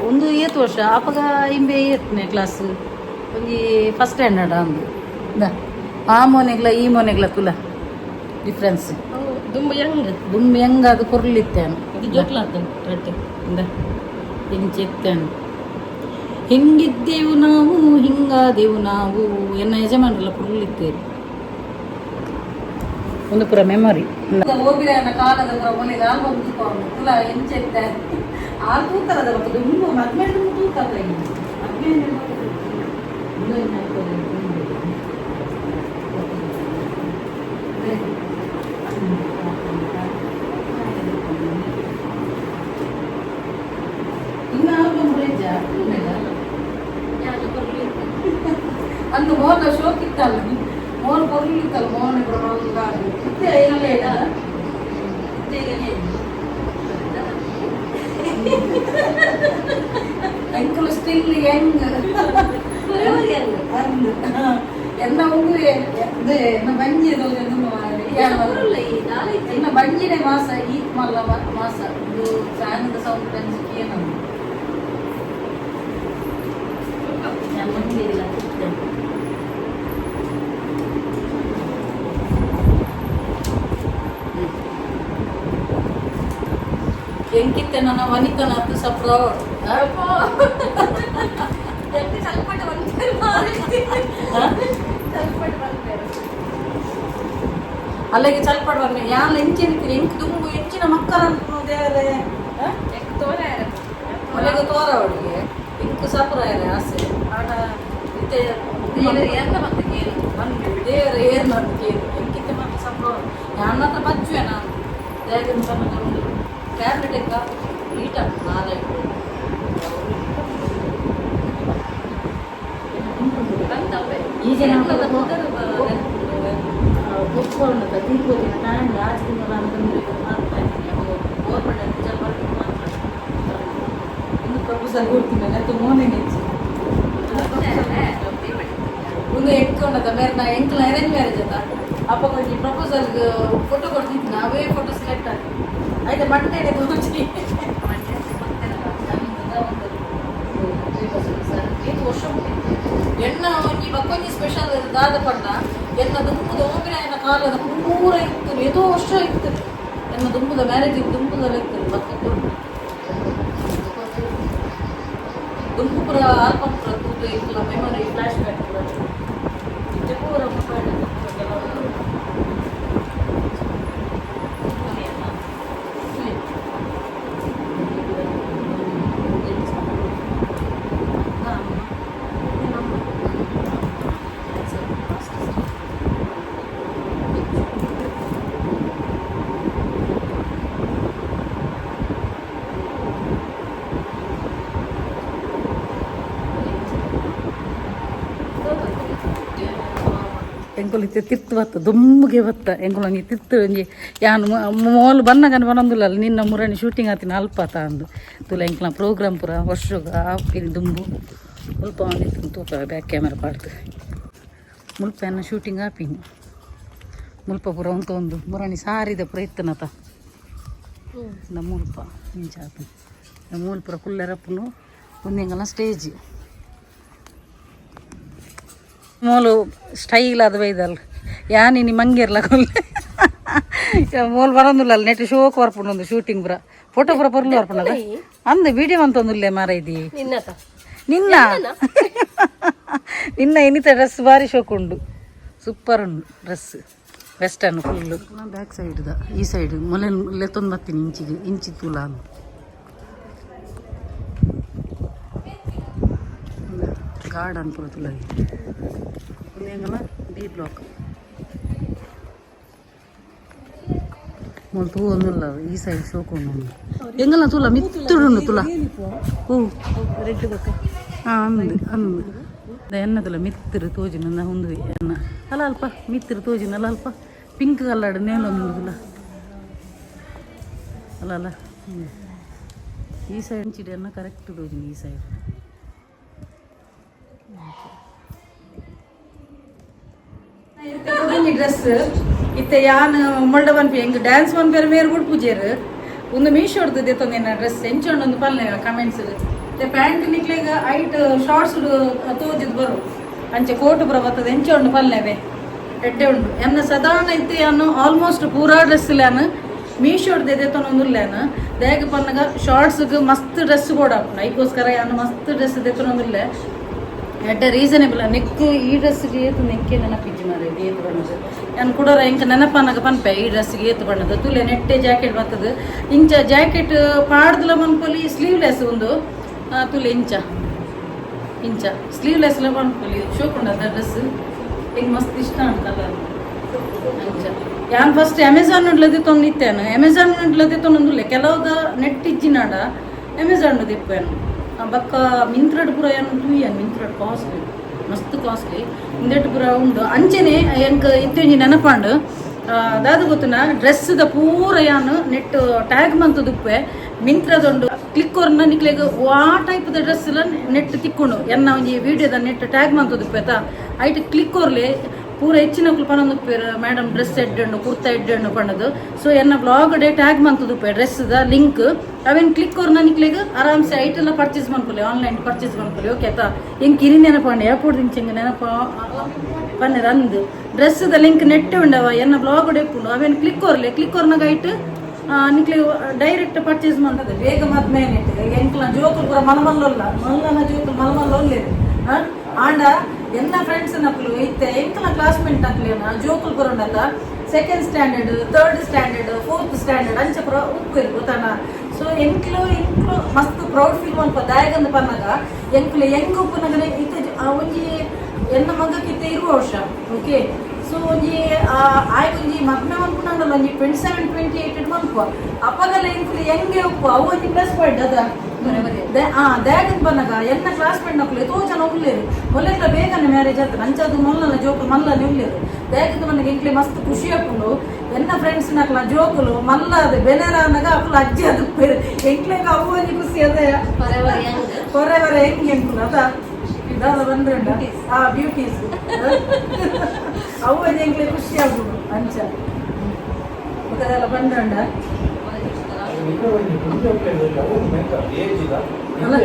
ಒಂದು ಏತ್ ವರ್ಷ ಅಪಗ ಇಂಬೆ ಏತ್ನೆ ಕ್ಲಾಸ್ ಒಂಜಿ ಫಸ್ಟ್ ಸ್ಟ್ಯಾಂಡರ್ಡ್ ಅಂದು ಇಂದ. ಆ ಮೋನೆಗ್ಲ ಈ ಮೋನೆಗ್ಲ ತುಲ ಡಿಫ್ರೆನ್ಸ್. ದುಂಬು ಯಂಗ್. ದುಂಬು ಹೆಂಗ ಅದು ಕೊರ್ಲಿತ್ತೇನು. ಇದು ಜೋಕ್ಲಾತ ರಡ್ಡು. ಇಂದ ಇಂಚಿತ್ತೇನು, ಹಿಂಗಿದ್ದೆವು ನಾವು, ಹಿಂಗಾದೆವು ನಾವು. ಎನ್ನ ಯಜಮಾನರೆಲ್ಲ ಪುರ್ಲಿತ್ತೇರು. ಒಂದು ಪೂರ ಮೆಮೊರಿ. ಹೋಗಿದ ಕಾಲದ ಪೂರ ಮೊನ್ನೆ ಆಲ್ಬಮ್ ತೂಕೊಂಡು ತುಲ ಎಂಚೆತ್ತೆ ಆ ತೂತರದ ಮತ್ತು ದುಂಬು ಮದ್ಮೆ ದುಂಬು ತೂತದ ಮದ್ಮೆ. ಇನ್ನು ಆಲ್ಬಮ್ ರೇಜ. ಯಾರು ಕೊರ್ಲಿತ್ತು? ಅಂದು ಮೋನ ಶೋಕ್ ಇತ್ತಲ್ಲ, ಮೋನ್ ಕೊರ್ಲಿತ್ತಲ್ಲ, ಮೋನ್ ಇತ್ತೆ ಏನಲ್ಲ ಇತ್ತೆ. Uncle still Young. Forever young. ಅಂದ್ ಎನ್ನ ಉಂಗುವೆ ಎನ್ನ ಬಂಜಿ ಕೊರ್ಲ ಈ ದಾಲ ಇತ್ತೆ. ಎನ್ನ ಬಂಜಿನೆ ಮಾಸ ಈತ್ ಮಲ್ಲ ಮಾಸ. ಇದು ಫ್ಯಾನ್ ಸೌಂಡ್ ಬೆಂಚ್ ಏನಂದು ನಾನು ಮಂದಿರಿಲ್ಲ ಕೂತ್ಕೊಂಡು. ಎಂಕಿತ್ತೆ ನನ್ನ ವನಿತನ ಅದು ಸಪ್ರ. ಅಪ್ಪೋ. ಎಂಕ್ ಚಲ್ಪಟ ಬಂದ್ಪೇರು ಮಾರ್ರೆ. ಚಲ್ಪಟ ಬಂದ್ಪೇರು. ಅಲ್ಲಿಗೆ ಚಲ್ಪಡ್ ಬರ್ಮೆ ಯಾನ್ ಎಂಚಿನ ಎಂಕ್ ದುಂಬು ಎಂಚಿನ ಮಕ್ಕಳನ್ನು ದೇವರೇ. ಎಂಕ್ ತೋರೆ ಆಯ್ರ. ಮನೆಗೆ ತೋರ ಅವಳಿಗೆ ಎಂಕ್ ಸಪ್ರ ಆಸೆ ಆಡ ಇತ್ತೆ. ದೇವರು ಎನ್ನ ಮತ್ತೆ ಕೇಳು. ಬಂದು ದೇವರ ಏನು ಅಂತ ಕೇಳಿ ಎಂಕಿತ್ತೆ ಮಾತ್ರ ಸಪ್ರ. ಯಾನ್ ಮಾತ್ರ ಬಚ್ಚುವೆ ನಾನು. ದೇವರ ಒಂದು ಟ್ಯಾಬ್ಲೆಟ್ ಎಂಕ ಈಟ ನಾಲ್ಕು. ಬಂದವ್ವೆ. ಈ ಜನ ಎಂಕ್ಲದ ಪುದರ್ ನೆನಪುಂಡು. ಒಪ್ಕೊಂಡು ದೀಪೋದಿನ ತಾಂಡ್ ಆಚೆ ತಿಂಗಳ ಮಾತ್ರ ಗೋರ್ಮೆಂಟ್ ಮಾತ್ರ ಇನ್ನು ಪ್ರಪೋಸಲ್ ಕೊಡ್ತೀನಿ ಅದು ಮೋನೆ ನೆಚ್ಚು. ಒಂದು ಎಂಕೊಂಡದ ಮೇರೆ ನಾ ಎಂಕ್ಲ ಅರೇಂಜ್ ಮ್ಯಾರೇಜ್ ಅತ್ತ. ಅಪ್ಪ ಕೊಂಚ ಪ್ರಪೋಸಲ್ ಫೋಟೋ ಕೊಡ್ತಿದ್ದು, ಅವೇ ಫೋಟೋ ಸೆಲೆಕ್ಟ್ ಆಗಿ ಆಯ್ತಾ ಮಂಡೇನೆ ತೋಚಿ. ವರ್ಷ ಎಣ್ಣ ಒಂಜಿ ಬಕ್ಕೊಂಜಿ ಸ್ಪೆಷಲ್ ದಾದ ಪಂಡ, ಎನ್ನ ದುಂಬುದ ಓಬಿನ ಕಾಲದ ಪೂರ ಇತ್ತು, ಏತೋ ವರ್ಷ ಇತ್ತು. ಎನ್ನ ದುಂಬುದ ಮ್ಯಾರೇಜ್ ದುಂಬುದ ಇತ್ತು. ಬಕ್ಕ ದುಂಬು ಪೂರ ಆಲ್ಬಮ್ ಪೂರ ತೂತು ಇತ್ತಲ್ಲ, ಮೆಮೊರಿ ಫ್ಲಾಶ್ ಬ್ಯಾಕ್ ಪೂರ ಇತ್ತೆ ಪೂರ ಮೊಬೈಲ್. ಎಂಕುಲು ಇತ್ತೆ ತಿರ್ತು ಬತ್ತ ದುಂಬುಗೆ ಬತ್ತ. ಎಂಕುಲು ಒಂಜಿ ತಿರ್ತು ಒಂಜಿ ಯಾನ್ ಮೋಲು ಬನ್ನಗನ ಬನೊಂದುಲ್ಲ. ನಿನ್ನ ಮುರಣಿ ಶೂಟಿಂಗ್ ಆತಿನ ಅಲ್ಪ ಅಂದು ತುಲ ಎಂಕ್ಲ ಪ್ರೋಗ್ರಾಮ್ ಪೂರ ವರ್ಷಗ್ ಆಪಿನ ದುಂಬು ಮುಲ್ಪ ಒಂದಿತ್ತು. ತೂಪ ಬ್ಯಾಕ್ ಕ್ಯಾಮರಾ ಪಾಡ್ದು ಮುಲ್ಪ ಎನ್ನ ಶೂಟಿಂಗ್ ಆಪಿನಿ. ಮುಲ್ಪ ಪೂರ ಒಂದು ಮುರಣಿ ಸಾರಿದ ಪ್ರಯತ್ನತ ನಮ್ಮ ಮುಲ್ಪ ಇಂಚ ಆಪಿನಿ. ಮೂಲು ಪೂರ ಕುಲ್ಲೆರಪ್ಪುನು. ಒಂದು ಎಂಕಲ್ನ ಸ್ಟೇಜ್ ಮೂಲು ಸ್ಟೈಲ್ ಅದು ಬೈದಲ್. ಯಾನ್ ಇನಿ ಮಂಗಿರ್ಲ ಕೊಲ್ಲೆ ಮೂಲು ಬರೋದಿಲ್ಲ. ನೆಟ್ ಶೋಕ್ ಬರ್ಪುಂಡು ಒಂದು ಶೂಟಿಂಗ್ ಪುರ ಫೋಟೋ ಪುರ ಪೊರ್ಲು ಬರ್ಪುಂಡದ ಅಂದು ವಿಡಿಯೋ ಅಂತೊಂದುಲ್ಲೆ ಮಾರ ಇದಿ. ನಿನ್ನತ. ನಿನ್ನ ನಿನ್ನ ಇನ್ನಿತ ಡ್ರೆಸ್ ಬಾರಿ ಶೋಕ್ ಉಂಡು, ಸೂಪರ್ ಉಂಡು ಡ್ರೆಸ್ ವೆಸ್ಟರ್ನ್ ಫುಲ್ಲು. ಬ್ಯಾಕ್ ಸೈಡ್ದ ಈ ಸೈಡ್ ಮೊಲೆ ಲೆತ್ತೊಂದು ಬತ್ತೀನಿ ಇಂಚಿಗೆ ಇಂಚಿ ತೂಲ ಗಾರ್ಡನ್ ಪೂರ ತುಲ. ಎಂಗಲ ಬಿ ಬ್ಲಾಕ್ ಮೂಲು ತೂ ಒಂದುಲ್ಲ. ಈ ಸೈಡ್ ಶೋಕ್ ಉಂಡು. ಎಂಗಲ ತೂಲ ಮಿತ್ತುಡುಂಡು ತುಲ ಹೂ. ರೆಡ್ ಬೊಕ್ಕ. ಹಾಂ ಅಂದು ಅಂದು ಎನ್ನದಲ್ಲ ಮಿತ್ತಿರು ತೋಜಿನ ಉಂದು ಎನ್ನ ಅಲ್ಲ ಅಲ್ಪ ಮಿತ್ತಿರು ತೋಜಿನ ಅಲ್ಲ ಅಲ್ಪ ಪಿಂಕ್ ಕಲರ್ ನೇಲೊಂದುಲ್ಲ ಅಲ್ಲ ಅಲ್ಲ ಹ್ಮ್. ಈ ಸೈಡ್ ಚಿಡಿ ಎನ್ನ ಕರೆಕ್ಟ್ ತೋಜಿನ ಈ ಸೈಡ್. ಡ್ರೆಸ್ ಇತ್ತೆ ಯಾನ್ ಮೊಲ್ಡ ಪನ್ಪಿ ಎಂಗ್ ಡ್ಯಾನ್ಸ್ ಪನ್ಪೇರು ಮೇರ್ ಬುಡ್ ಪೂಜೆರ್. ಒಂದು ಮೀಶೋಡ್ದು ದೆತ್ತೊಂದಿನ ಡ್ರೆಸ್ ಎಂಚೊಂಡು ಒಂದು ಪಲ್ಲೆ ಕಮೆಂಟ್ಸ್. ಇತ್ತೆ ಪ್ಯಾಂಟ್ ನಿಕ್ಲೆಗ್ ಐಟ್ ಶಾರ್ಟ್ಸ್ ತೋಜಿದ್ ಬರು ಅಂಚೆ ಕೋಟು ಪೂರ ಬತ್ತದ. ಎಂಚೊಂಡು ಪಲ್ಲೆವೆ. ಎಡ್ಡೆ ಉಂಡು. ಎನ್ನ ಸಾಧಾರಣ ಇತ್ತೆ ಯಾನು ಆಲ್ಮೋಸ್ಟ್ ಪೂರಾ ಡ್ರೆಸ್ ಇಲ್ಲಾನು ಮೀಶೋಡ್ ದೆತೊನೊಂದುಲ್ಲೇನು. ದಾಯೆಗ್ ಪನ್ನಗ ಶಾರ್ಟ್ಸ್ಗೆ ಮಸ್ತ್ ಡ್ರೆಸ್ ಬೋಡಾಪುಂಡು. ಐಕೋಸ್ಕರ ಯಾನು ಮಸ್ತ್ ಡ್ರೆಸ್ ದೆತೊನೊಂದುಲ್ಲೆ. ಎಡ್ಡೆ ರೀಸನೇಬಲ್. ನೆಕ್ ಈ ಡ್ರೆಸ್ಗೆ ಏತು ನೆಕ್ಕೆ ನೆನಪಿಜ್ಜಿ ಮಾರೆ, ಏತು ಬಣ್ಣದ. ಯಾನ್ ಕುಡೋರ ಎಂಕ್ ನೆನಪನ್ನಗ ಪನ್ಪೆ ಈ ಡ್ರೆಸ್ಗೆ ಏತು ಬಣ್ಣದ. ತುಲೆ, ನೆಟ್ಟೆ ಜಾಕೆಟ್ ಬರ್ತದೆ. ಇಂಚ ಜಾಕೆಟ್ ಪಾಡ್ದಲ ಮನ್ಪೊಲಿ. ಸ್ಲೀವ್ಲೆಸ್ ಉಂದು. ತುಲೆ, ಇಂಚ ಇಂಚ ಸ್ಲೀವ್ಲೆಸ್ ಲ ಮನ್ಪೊಲಿ. ಶೋಕುಂಡ ಡ್ರೆಸ್. ಎಂಕ್ ಮಸ್ತ್ ಇಷ್ಟ ಉಂಟು ಕಲರ್. ಅಂಚ ಯಾನ್ ಫಸ್ಟ್ ಅಮೆಝಾನ್ ಉಡ್ಲದಿ ತೊಂದಿತ್ತೇನು. ಅಮೆಝಾನ್ ಉಡ್ಲದಿ ತೊಂದುಲ್ಲೆ. ಕೆಲವುದ ನೆಟ್ ಇಜ್ಜಿನಾಡ ಅಮೆಝಾನ್ ದಿಪ್ಪೇನು. ಬೊಕ್ಕ ಮಿಂತ್ರಡ್ ಪೂರ ಯಾನ್ ತೂಯನ್. ಮಿಂತ್ರಡ್ ಕಾಸ್ಟ್ಲಿ, ಮಸ್ತ್ ಕಾಸ್ಟ್ಲಿ. ಇಂದೆಟ್ ಪೂರ ಉಂಡು. ಅಂಚೆನೆ ಎಂಕ್ ಇತ್ತೆ ಒಂಜಿ ನೆನಪಾಂಡು. ದಾದ ಗೊತ್ತುನ, ಡ್ರೆಸ್ದ ಪೂರ ಯಾನ್ ನೆಟ್ ಟ್ಯಾಗ್ ಮಂತುದುಪ್ಪೆ. ಮಿಂತ್ರದೊಂಡು ಕ್ಲಿಕ್ ಕೊರ್ನ ನಿಕ್ಲೆಗ್ ವಾ ಟೈಪ್ದ ಡ್ರೆಸ್ ಲ ನೆಟ್ ತಿಕ್ಕುಂಡು. ಎನ್ನ ಒಂಜಿ ವಿಡಿಯೋದ ನೆಟ್ ಟ್ಯಾಗ್ ಮಂತುದುಪ್ಪೆ ತಾ, ಐಟ್ ಕ್ಲಿಕ್ ಕೊರ್ಲೆ. ಪೂರ ಹೆಚ್ಚಿನಕ್ಲು ಪನೊಂದುಪ್ಪೆರ್, ಮೇಡಮ್ ಡ್ರೆಸ್ ಎಡ್ಡೆ, ಕುರ್ತಾ ಎಡ್ಡೆ ಪಂಡದು. ಸೊ ಎನ್ನ ಬ್ಲಾಗ್ ಡೇ ಟ್ಯಾಗ್ ಮಂತುದುಪ್ಪೆ ಡ್ರೆಸ್ the link. ಅವೇನ್ ಕ್ಲಿಕ್ ಕೊರ್ನ ನಿಕ್ಲೆಗ್ ಆರಾಮ್ಸೆ ಐಟ್ ಎಲ್ಲ ಪರ್ಚೇಸ್ ಮನ್ಪೊಲಿ, ಆನ್ಲೈನ್ ಪರ್ಚೇಸ್ ಮನ್ಪೊಲಿ. ಓಕೆ ಆತಾ? ಎಂಕ್ ಇನಿ ನೆನಪಾಂಡೆ. ಏಪೊಡ್ದು ಇಂಚೆಂಗ್ ನೆನಪ ಪನ್ನೆರ್ ಅಂದ್. ಡ್ರೆಸ್ the link net ಉಂಡವ, ಎನ್ನ ಬ್ಲಾಗ್ ಉಂಡು. ಅವೇನ್ ಕ್ಲಿಕ್ ಕೊರ್ಲೆ. ಕ್ಲಿಕ್ ಕೊರ್ನಾಗ ಐಟ್ ನಿಕ್ಲೆ ಡೈರೆಕ್ಟ್ ಪರ್ಚೇಸ್ ಮಾಡ್ತದೆ. ಬೇಗ ಮದ್ಮೆ ನೆಟ್ ಎಂಕ್ಲ ಜೋಕುಲು ಪೂರ ಮಲಮಲ್ಲೊಲ್ಲ, ಮಲ್ಲನ ಜೋಕುಲು ಮಲಮಲ್ಲೊಲ್ಲೇರು. ಆಂಡ ಎನ್ನ ಫ್ರೆಂಡ್ಸ್ ನಕ್ಲು ಇತ್ತೆ ಎಂಕ್ಲ ಕ್ಲಾಸ್ಮೇಟ್ ನಕ್ಲೇನ ಜೋಕುಲು ಪೂರ second standard, third standard, fourth standard ಅಂಚ ಪೂರ ಉಪ್ಪೇರು, ಗೊತ್ತಾನ? ಸೊ ಎಂಕ್ಲು ಎಂಕ್ಲು ಮಸ್ತ್ ಪ್ರೌಡ್ ಫೀಲ್ ಮಲ್ಪ. ದಾಯಗಂದು ಪನ್ನಗ ಎಂಕ್ಲು ಹೆಂಗ್ ಉಪ್ಪುನಗನೆ ಇತ್ತೆ ಒಂಜಿ ಎನ್ನ ಮಗಕ್ಕಿತ್ತೆ 20 ವರ್ಷ. ಓಕೆ, ಸೊ ಒಂಜಿ ಆಯ್ ಒಂಜಿ ಮದ್ಮೆ ಮನ್ಪುನಂಡಲ್ಲ, ಒಂಜಿ 27, 28 ಮನ್ಪುವ. ಅಪ್ಪಗಲ್ಲ ಎಂಕ್ಲು ಹೆಂಗೆ ಉಪ್ಪು, ಅವು ಒಂಜಿ ಪ್ಲಸ್ ಪಾಯಿಂಟ್ ಅದ. ದಾಯಗಂದ್ ಪನ್ನಗ ಎನ್ನ ಕ್ಲಾಸ್ಮೇಟ್ ನಕ್ಲು ಎತೋ ಜನ ಉಲ್ಲೇರು. ಒಲ್ಲೆಕ್ಲ ಬೇಗನೆ ಮ್ಯಾರೇಜ್ ಆಗ್ತದೆ. ಅಂಚಾದು ಮೊಲ್ಲನ ಜೋಕುಲು ಮಲ್ಲನೆ ಉಲ್ಲೇರು. ದಾಯಗಂದ್ ಪನ್ನಗ ಎಂಕ್ಲೆ ಮಸ್ತ್ ಖುಷಿ ಆಪುಂಡು. ಎನ್ನ ಫ್ರೆಂಡ್ಸ್ ನಕ್ಲ ಜೋಕುಲು ಮಲ್ಲ ಅದು ಬೆನೆರ ಅನ್ನಗ ಅಕುಲು ಅಜ್ಜಿ ಅದು ಎಂಕ್ಲೆಗ್ ಅವು ಒಂಜಿ ಖುಷಿ ಅದೇ. Forever Young. ಫಾರೆವರ್ ಹೆಂಗ್ ಎಂಕುಲು ಅದ ದಾದ ಬಂದ್ರೆ ಆ ಬ್ಯೂಟೀಸ್ ಅವು ಒಂಜಿ ಎಂಕ್ಲೆ ಖುಷಿ ಆಗುದು. ಅಂಚ ಬೊಕದೆಲ್ಲ ಬಂದ್ರಂಡ. ಒಂಜಿ ಏಜ್. ಅಲ್ಲ.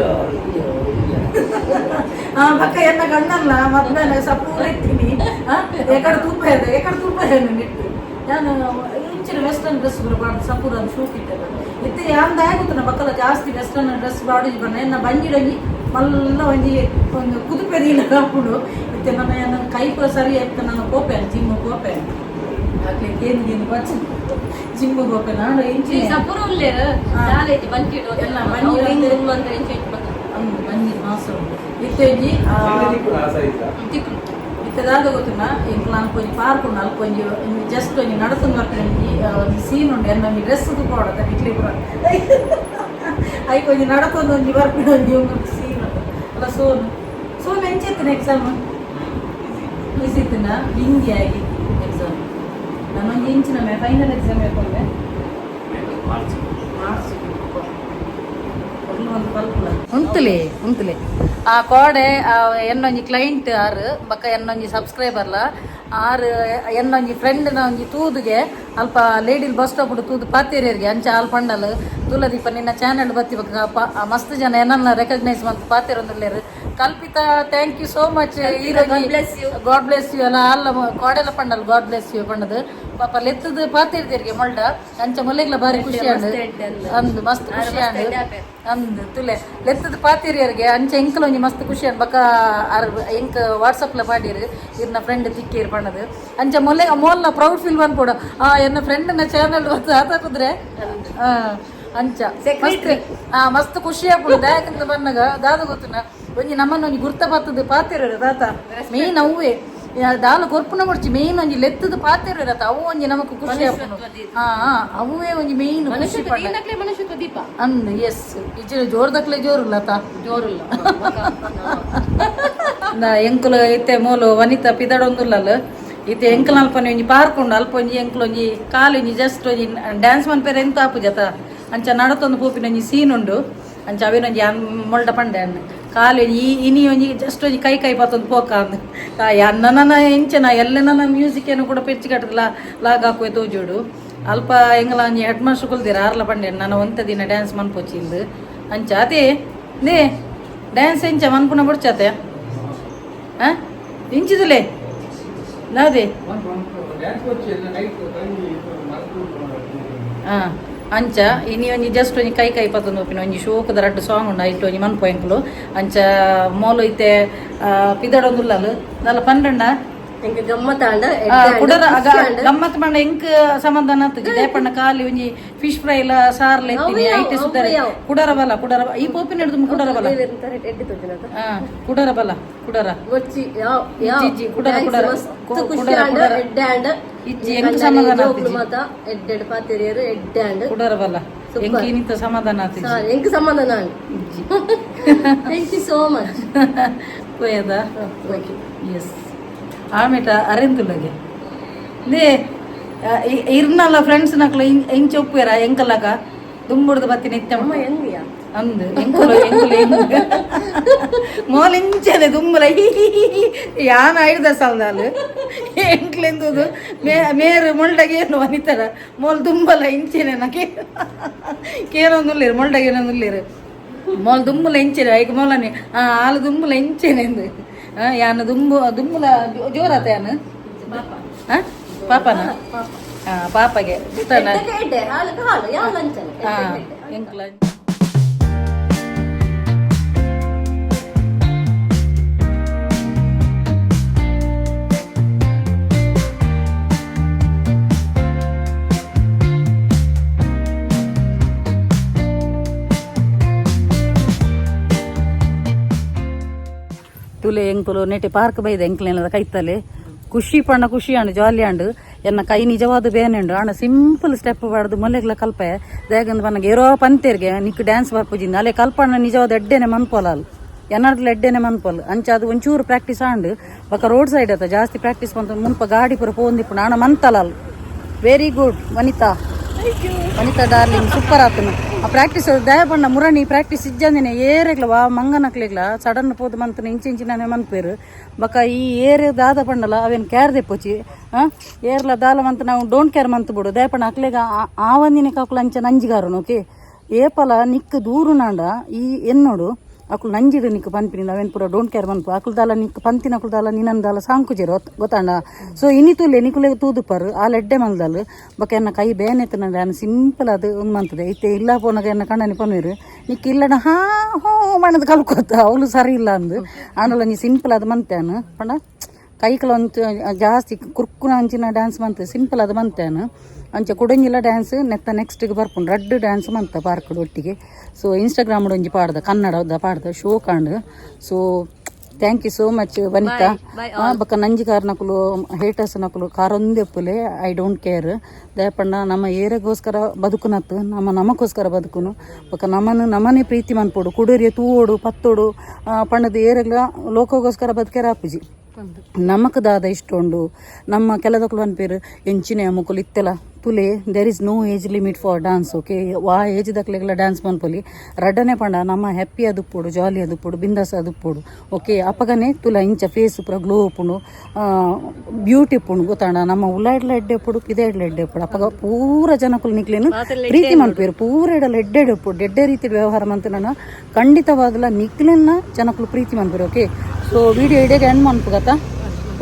ಆ ಬಕ್ಕ ಎನ್ನ ಗಂಡಲ್ಲ ಮದ್ಮೇಲೆ ಸಪೂರ ಇತ್ತೀನಿ. ಎಕಡೆ ತೂಪ ಇದೆ, ಎಕಡೆ ತೂಪ ಏನು ನೆಟ್ಟು ನಾನು ಇಂಚಿನ ವೆಸ್ಟರ್ನ್ ಡ್ರೆಸ್ ಪೂರ ಪಾಡ್ದು ಸಪೂರ ಅದು ಶೋಕ್ ಇಟ್ಟದ. ಇತ್ತೆ ಯಾನ್ ದಾಯ ಬಕ್ಕಲ ಜಾಸ್ತಿ ವೆಸ್ಟರ್ನ್ ಡ್ರೆಸ್ ಬಾಡು ಬಣ್ಣ. ಎನ್ನ ಬಂಜಿಡೊಂಜಿ ಮಲ್ಲ ಒಂಜಿ ಒಂದು ಕುದುಪೆದಿಲ್ಲ ಅಪ್ಪುಡು. ಇತ್ತೆ ನನ್ನ ನನ್ನ ಕೈ ಪೂರ ಸರಿ ಆಯ್ತು. ನಾನು ಪೋಪೆ ಜಿಮ್ ಪೋಪೆ ಅಕ್ಲೆ ಕೇಂದ್ರ ಗೇನು ಬಚ್ಚ ಜಿಮ್ ಪೋಪೆ ನಾನು ಇಂಚಿ. ಸಪುರ ಉಲ್ಲೇರು. ದಾಲ ಐತಿ ಬಂಚಿಡು. ಎಲ್ಲ ಬಂಜಿ. ಬಂದ್ರೆ ಇಂಚ ಇಂಚ ಬಂದು. ಅಂದು ಬಂಜಿ ಮಾಸ ಉಂಡು. ಇತ್ತೆ ಒಂಜಿ ತಿಕ್ಕು. ಇತ್ತೆ ದಾದ ಗೊತ್ತುನ, ಎಂಕ್ಲ ಅಲ್ಪ ಒಂಜಿ ಪಾರ್ಕ್ ಉಂಡು. ಅಲ್ಪ ಒಂಜಿ ಜಸ್ಟ್ ಒಂಜಿ ನಡತೊಂದು ಬರ್ಪುನ ಒಂಜಿ ಒಂಜಿ ಸೀನ್ ಉಂಡು. ಎನ್ನ ಒಂಜಿ ಡ್ರೆಸ್ ತೂಪಾವಡ ನಿಕ್ಲೆ ಪೂರ. ಐಕ್ ಒಂಜಿ ನಡತೊಂದು ಒಂಜಿ ಬರ್ಪಿನ ಒಂಜಿ ಒಂದು ಸೀನ್ ಉಂಡು ಅಲ್ಲ. ಸೋನು, ಸೋನು, ಎಂಚ ಎಕ್ಸಾಮ್? ಈಸಿ ಇತ್ತಿನ? ಹಿಂದಿ ಆಗಿ ಎಕ್ಸಾಮ್. ನಾನು ಒಂಜಿ ಇಂಚಿನ ಫೈನಲ್ ಎಕ್ಸಾಮ್ ಯಾಕೊಂಡೆ ಮಾರ್ಚ್. ಉಂತುಲೆ ಉಂತುಲೆ. ಆ ಕೋಡೆ ಎನ್ನೊಂಜಿ ಕ್ಲೈಂಟ್ ಆರ್ ಬೊಕ್ಕ ಎನ್ನೊಂಜಿ ಸಬ್ಸ್ಕ್ರೈಬರ್ಲ ಆರ್ ಎನ್ನೊಂಜಿ ಫ್ರೆಂಡ್ನ ಒಂಜಿ ತೂದುಗೆ ಅಲ್ಪ ಲೇಡಿಲ್ ಬಸ್ ಸ್ಟಾಪ್ ತೂದು ಪಾತೇರಿಯರಿಗೆ. ಅಂಚ ಆಲ್ ಪಂಡಲ್, ತುಲದೀಪ ನಿನ್ನ ಚಾನೆಲ್ ಬತ್ತಿ ಬೊಕ್ಕ ಮಸ್ತ್ ಜನ ಏನನ್ನ ರೆಕಗ್ನೈಸ್ ಮಂತ್ ಪಾತೆರೊಂದುಲ್ಲೆರ್. ಕಲ್ಪಿತಾ, thank you so much. God bless you. God bless you. ಅಲ್ಲ ಅಲ್ಲ, ಕೋಡೆಲ ಪಂಡಲ್ ಗಾಡ್ ಬ್ಲೆಸ್ you ಪಂಡದು. ಪಾಪ ಲೆತ್ತದ ಪಾತೆರ್ದಿರ್ಗೆ ಮೊಲ್ಡ. ಅಂಚ ಮೊಲ್ಲೆಗ್ಲ ಬಾರಿ ಖುಷಿ ಆಂಡ್. ಮಸ್ತ್ ಎಡ್ಡೆ ಅಂದ್. ಅಂದ್, ಮಸ್ತ್ ಆರ್ ಖುಷಿ ಮಸ್ತ್ ಆಂಡ್. ಎಡ್ಡೆ ಆಪೆರ್. ಅಂದ್, ತುಲೆ ಲೆತ್ತದ ಪಾತೆರಿಯರ್ಗೆ. ಅಂಚ ಎಂಕಲ ಒಂಜಿ ಮಸ್ತ್ ಖುಷಿ ಆಂಡ್. ಬೊಕ್ಕ ಆರ್ ಎಂಕ್ ವಾಟ್ಸಪ್ಲ ಪಾಡಿರು, ಇರ್ನ ಫ್ರೆಂಡ್ ತಿಕ್ಕೇರ್ ಪಂಡದು. ಅಂಚ ಮೊಲ್ಲೆ ಮೋಲ್ನ ಪ್ರೌಡ್ ಫೀಲ್ ಬಂದ್ಕೊಡು. ಆ ಎನ್ನ ಫ್ರೆಂಡ್ ನ ಚಾನಲ್ ಆತ ಕುದ್ರೆ ಅಂಚ ಮಸ್ತ್ ಮಸ್ತ್ ಖುಷಿ ಆಪುಂಡು. ದಾಯಕಂತ ಬನ್ನಗ ದಾದ ಗೊತ್ತುನ, ಒಂಜಿ ನಮ್ಮನ್ನ ಒಂಜಿ ಗುರ್ತ ಬತ್ತದ ಪಾತೆರ ದಾತ ಮೇನ್ ಅವ್ವೇ. ದಾಲ ಕೊರ್ಪುನ ಮುಡ್ಚಿ, ಮೇನ್ ಒಂಜಿ ಲೆತ್ತದ ಪಾತೆರ ಅವು ಒಂಜಿ ನಮಕ್ ಖುಷಿ ಆಪುಂಡು. ಹಾ ಹಾ, ಅವುವೇ ಒಂಜಿ ಮೇನ್ ಖುಷಿ. ಮನುಷ್ಯತ್ವ ಪಂಡ ದೀನಕ್ಲೆ ಮನುಷ್ಯತ್ವ ದೀಪ. ಅಂದ್, ಎಸ್. ಇಜ್ಜಿನ ಜೋರ್ದಕ್ಲೆ ಜೋರುಲ್ಲ ತಾ. ಜೋರುಲ್ಲ. ಎಂಕುಲು ಇತ್ತೆ ಮೂಲು ವನಿತಾ ಪಿದಡೊಂದುಲ್ಲಲ್. ಇತ್ತೆ ಎಂಕಲ್ ಅಲ್ಪ ಒಂಜಿ ಪಾರ್ಕ್ ಉಂಡು. ಅಲ್ಪ ಒಂಜಿ ಎಂಕುಲು ಒಂಜಿ ಕಾಲು ಒಂಜಿ ಜಸ್ಟ್ ಒಂಜಿ ಡ್ಯಾನ್ಸ್ ಮನ್ಪೆರೆ ಎಂತ ಆಪುಜತ. ಅಂಚ ನಡತೊಂದು ಪೋಪಿನ ಒಂಜಿ ಸೀನ್ ಉಂಡು. ಅಂಚ ಅವೇನೊಂಜಿ ಮೊಲ್ಡ ಪಂಡೆ ಅನ್ನ ಕಾಲು ಈ ಇನಿ ಒಂಜಿ ಜಸ್ಟ್ ಒಂಜಿ ಕೈ ಕೈ ಪತ್ತೊಂದು ಪೋಕ ಅಂದ್. ಅನ್ನ ಎಂಚನ ಎಲ್ಲೆನ ಮ್ಯೂಸಿಕ್ ಏನು ಕೂಡ ಪೆಚ್ಚಿ ಕಟ್ಟದಲ್ಲ ಲಾಗ್ ಹಾಕುವೆ ತೋಜೋಡು. ಅಲ್ಪ ಎಂಗಲ ಒಂಜಿ ಹೆಡ್ ಮಾಸ್ಟರ್ ಕುಲ್ದಿರ. ಆರ್ಲ ಪಂಡೆ ನಾನು ಒಂತ ದಿನ ಡ್ಯಾನ್ಸ್ ಮನ್ಪೊಚ್ಚಿ ಇಂದು. ಅಂಚ ಅದೇ ನೇ ಡ್ಯಾನ್ಸ್ ಎಂಚ ಮನ್ಪುನ ಬುಡ್ಚತೆ. ಆ ಇಂಚಿದುಲೆ. ದಾದೆ? ಆ ಅಂಚ ಇನಿ ಒಂಜಿ ಜಸ್ಟ್ ಒಂಜಿ ಕೈ ಕೈ ಪತ್ತೊಂದು ಒಪ್ಪಿನ ಒಂಜಿ ಶೋಕದ ರಡ್ಡ್ ಸಾಂಗ್ ಉಂಡು, ಐಟ್ ಒಂಜಿ ಮನ್ಪು ಎಂಕುಲು. ಅಂಚ ಮೋಲು ಇತ್ತೆ ಪಿದಡೊಂದುಲ್ಲಲು ದಾಲ ಪನ್ರಂಡ. ಎಂಕ್ ಗಮ್ಮತ್ ಆಂಡ. ಕುಡರ ಗಮ್ಮತ್ ಮಂಡ ಎಂಕ್ ಸಮಾಧಾನ ಆತುಜಿ. ದೇಪಣ್ಣ ಖಾಲಿ ಒಂಜಿ ಫಿಶ್ ಫ್ರೈ ಲ ಸಾರ್ಲ ಇತ್ತೀನಿ. ಐಟೆ ಸುಧಾರ ಕುಡರ ಬಲ ಕುಡರ ಈ ಪೋಪಿನ ಹಿಡ್ದು ಕುಡರ ಬಲ. ಆ, ಕುಡರ ಬಲ ಕುಡರ. ಯಾವ್. ಇಜ್ಜಿ, ಕುಡರ, ಕುಡರ. ಮಸ್ತ್ ಖುಷಿ ಕುಡರ, ಆಂಡ. ಕುಡರ. ಎಡ್ಡೆ ಆಂಡ. ಇಜ್ಜಿ, ಎಂಕ್ ಸಮಾಧಾನ ಆತುಜಿ. ಮಾತ ಎಡ್ಡೆಡ್ ಪಾತೆರಿಯರು, ಎಡ್ಡೆ ಆಂಡ್. ಕುಡರ ಬಲ. Super. ಎಂಕ್ ಇನಿತ ಸಮಾಧಾನ ಆತುಜಿ. ಎಂಕ್ ಸಮಾಧಾನ ಆಂಡ್. ಇಜ್ಜಿ. Thank you so much. ಪೋಯದ. S, ಆಮೇಟ ಅರೆಂತುಲ್ಲಗೆ they ಇರ್ನಲ್ಲ friends ನಕ್ಲು ಇಂಚ ಒಪ್ಪುವೆರ ಎಂಕಲಕ ದುಂಬುಡ್ದು ಬತ್ತಿನ ಇತ್ತೆ. ಅಮ್ಮ ಹೆಂಗಿಯಾ? ಅಂದು ಎಂಕುಲು ಎಂಕುಲು ಎಂಕ್ ಮೋಲ್ ಇಂಚನೆ ದುಂಬುಲ ಹಿ ಹಿ ಹಿ ಹಿ. ಯಾನ ಐಡ್ದ ಸಾಲ್ದಾಲು ಎಂಕ್ಲೆಂದುದು ಮೇರು ಮೊಲ್ಡಗೆ ಏನು ವನಿತರ ಮೋಲ್ ದುಂಬಲ ಇಂಚೆನೆ ನಕೆ ಕೇನೊಂದುಲ್ಲೇರು ಮೊಲ್ಡಗೆ ಏನೊಂದುಲ್ಲೇರು ಮೋಲ್ ದುಂಬುಲ ಇಂಚೆನೆ ಐಕ್ ಮೋಲನೆ ಆ ಆಲು ದುಂಬುಲ ಇಂಚೆನೆ ಎಂದು. ಆ, ಯಾನು ದುಂಬು ದುಂಬುಲ ಜೋರಾತ ಯಾನು. ಆ ಪಾಪನ ಆ ಪಾಪಗೆ ಗೊತ್ತಲ್ಲ. ಎಡ್ಡೆಗೆ ಎಡ್ಡೆ, ಹಾಲುಗೆ ಹಾಲು, ಯಾವ ಲಂಚನೆ. ಆ ಎಂಕ್ಲ ತುಲೆ ಎಂಕುಲು ನೆಟೆ ಪಾರ್ಕ್ ಬೈದ ಎಂಕ್ಲೆನದ ಕೈತಲೆ ಖುಷಿ ಪಂಡ ಖುಷಿ ಆಂಡ್, ಜಾಲಿ ಆಂಡ್. ಎನ್ನ ಕೈ ನಿಜವಾದ ಬೇನೆ ಉಂಡು ಆಂಡ ಸಿಂಪಲ್ ಸ್ಟೆಪ್ ಬಾಡ್ದು ಮೊಲೆಗ್ಲ ಕಲ್ಪೆ. ದಾಗಂದ್ ಪನ್ನಗ ಏರೋ ಪಂತೇರ್ಗೆ ನಿಕ್ ಡ್ಯಾನ್ಸ್ ಬರ್ಪುಜಿಂದ ಅಲ್ಲೇ ಕಲ್ಪಣ್ಣ ನಿಜವಾದ ಎಡ್ಡೆನೆ ಮನ್ಪೋಲ ಅಲ್ ಎನ್ನರ್ದ್ಲ ಎಡ್ಡೆನೆ ಮನ್ಪೋಲ್. ಅಂಚ ಅದು ಒಂಚೂರು ಪ್ರಾಕ್ಟೀಸ್ ಆಂಡ್. ಬೊಕ ರೋಡ್ ಸೈಡ್ ಅತ್ತ ಜಾಸ್ತಿ ಪ್ರಾಕ್ಟೀಸ್ ಬಂತು ಮುಲ್ಪ ಗಾಡಿ ಪೂರ ಪೋಂದಿಪ್ಪುಂಡು ಆಂಡ ಮಂತಲ ಅಲ್. Very good Vanitha, Vanitha darling, super ಆತನು. ಆ ಪ್ರಾಕ್ಟೀಸ್ ದಯ ಪಂಡ ಮುರಣಿ ಪ್ರಾಕ್ಟೀಸ್ ಇಜ್ಜಂದಿನ ಏರೆಗ್ಲ ವಾ ಮಂಗನಕ್ಲೆಗ್ಲ ಸಡನ್ ಪೋದು ಮಂತನ ಇಂಚ ಇಂಚಿನ ಮನ್ಪೇರು. ಬೊಕ ಈ ಏರು ದಾದ ಪಂಡಲ ಅವೇನು ಕೇರ್ ದೆಪ್ಪೊಚಿ. ಆ ಏರ್ಲ ದಾಲ ಮಂತ್ ನಾವು don't care month ಬಿಡು. ದಯಪಂಡ ಅಕ್ಲೆಗ ಆವಂದಿನ ಕಾಕುಲ ಅಂಚ ನಂಜಿಗಾರನು. ಓಕೆ, ಏಪಲ ನಿಕ್ ದೂರು ನಾಂಡ ಈ ಎನ್ನೋಡು ಅಕುಲು ನಂಜಿಡು ನಿಕ್ ಪನ್ಪಿನಿ ಅವೇನು ಪೂರ don't care ಮನ್ಪು. ಅಕುಲು ದಾಲ ನಿಕ್ ಪಂತಿನ ಅಕುಲು ದಾಲ ನಿನನ್ ದಾಲ ಸಾಂಕುಜೆರು ಗೊತ್ತಾಂಡ. ಸೊ ಇನಿ ತೂಲೆ ನಿಕುಲೆ ತೂದುಪರು ಆ ಎಡ್ಡೆ ಮಲ್ದಲ್. ಬೊಕ ಎನ್ನ ಕೈ ಬೇನೆತ್ತನ ನಾನು ಸಿಂಪಲ್ ಅದು ಒಂದು ಮಂತದೆ ಇತ್ತೆ ಇಲ್ಲ ಪೋನಗ ಎನ್ನ ಕಣ್ಣನಿ ಪನ್ವೇರು ನಿಕ್ ಇಲ್ಲಡ ಹಾ ಹೋ ಮಣದ ಕಲ್ಕೋತ ಅವಳು ಸರಿ ಇಲ್ಲ ಅಂದು. ಆಂಡಲ ಒಂಜಿ ಸಿಂಪಲ್ ಅದು ಮಂತೇನು ಪಂಡ ಕೈಕಲ ಒಂಚು ಜಾಸ್ತಿ ಕುರ್ಕುನ ಅಂಚಿನ ಡ್ಯಾನ್ಸ್ ಮಂತ್ ಸಿಂಪಲ್ ಅದು ಮಂತೇನು. ಅಂಚ ಕುಡಂಜಿಲ ಡ್ಯಾನ್ಸ್ ನೆತ್ತ ನೆಕ್ಸ್ಟಿಗೆ ಬರ್ಪುಂಡು ರಡ್ಡ್ ಡ್ಯಾನ್ಸ್ ಮಂತ ಪಾರ್ಕ್ ಒಟ್ಟಿಗೆ. ಸೊ ಇನ್ಸ್ಟಾಗ್ರಾಮ್ ಒಂಜಿ ಪಾಡ್ದ ಕನ್ನಡದ ಪಾಡ್ದ ಶೋ ಕಾಂಡ್. So thank you so much Vanitha. ಬೊಕ್ಕ ನಂಜಿ ನಕುಲು ಹೇಟರ್ಸ್ ನಕುಲು ಕಾರೊಂದೆಪ್ಪುಲೆ, I don't care. ದಯಪಂಡ ನಮ್ಮ ಏರೆಗೋಸ್ಕರ ಬದುಕುನತ್ತು ನಮ್ಮ ನಮಗೋಸ್ಕರ ಬದುಕುನು. ಬೊಕ್ಕ ನಮನು ನಮನೆ ಪ್ರೀತಿ ಮನ್ಪೊಡು ಕುಡೇರಿಯ ತೂವೋಡು ಪತ್ತೋಡು ಪಂಡದ ಏರೆಗ್ಲ ಲೋಕಗೋಸ್ಕರ ಬದುಕೆರ ಆಪುಜಿ. ನಮಕ್ ದಾದ ಇಷ್ಟ ಉಂಡು ನಮ್ಮ ಕೆಲದಕ್ಲು ಅನ್ಪೇರು ಎಂಚಿನ ಮುಕುಲು ಇತ್ತೆಲ ತುಲೆ. There is no age limit for dance, okay? ವಾ ಏಜ್ ದಕ್ಲೆಗ್ಲ ಡ್ಯಾನ್ಸ್ ಮನ್ಪೊಲಿ. ರಡ್ಡನೆ ಪಂಡ ನಮ್ಮ ಹ್ಯಾಪಿ ಅದುಪ್ಪೊಡು, ಜಾಲಿ ಅದುಪ್ಪೊಡು, ಬಿಂದಾಸ್ ಅದುಪ್ಪೊಡು, ಓಕೆ? ಅಪಗನೆ ತುಲ ಇಂಚ ಫೇಸ್ ಪೂರ ಗ್ಲೋ ಉಪ್ಪುಂಡು, ಬ್ಯೂಟಿ ಉಪ್ಪುಂಡು ಗೊತ್ತಾಂಡ. ನಮ್ಮ ಉಲಾಡ್ಲ ಎಡ್ಡೆ ಉಪ್ಪೊಡು, ಪಿದೆಡ್ಲ ಎಡ್ಡೆ ಉಪ್ಪೊಡು. ಅಪಗ ಪೂರ ಜನಕುಲು ನಿಕ್ಲೇನು ಪ್ರೀತಿ ಮನ್ಪೇರು. ಪೂರ ಎಡಲ ಎಡ್ಡೆ ಉಪ್ಪೊಡು, ಎಡ್ಡೆ ರೀತಿ ವ್ಯವಹಾರ ಮಂತನ ಖಂಡಿತವಾಗ್ಲ ನಿಕ್ಲೆನ್ನ ಜನಕುಲು ಪ್ರೀತಿ ಮನ್ಪೇರು. Okay, so video ಇಡೀ ಎಂಡ್ ಮನ್ಪುಗತ್ತ.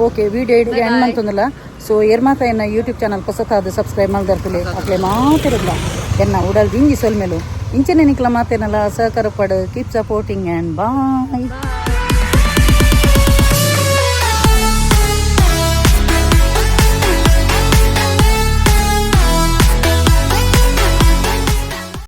ಓಕೆ, ವಿಡಿಯೋ ಇಡೀ ಎಂಡ್ ಮಂತಂದಿಲ್ಲ. ಸೊ ಏರ್ಮಾತ ಎನ್ನ ಯೂಟ್ಯೂಬ್ ಚಾನಲ್ ಹೊಸತಾದ ಸಬ್ಸ್ಕ್ರೈಬ್ ಮಲ್ದರ್ತಲೆ ಅಕ್ಲೆ ಮಾತಿರಲ್ಲ ಎನ್ನ ಉಡಲ್ ದಿಂಜಿ ಸೊಲ್ಮೆಲು. ಇಂಚನೆ ನಿಕ್ಲ ಮಾತೇನಲ್ಲ ಸಹಕಾರ ಪಡು. Keep supporting and bye.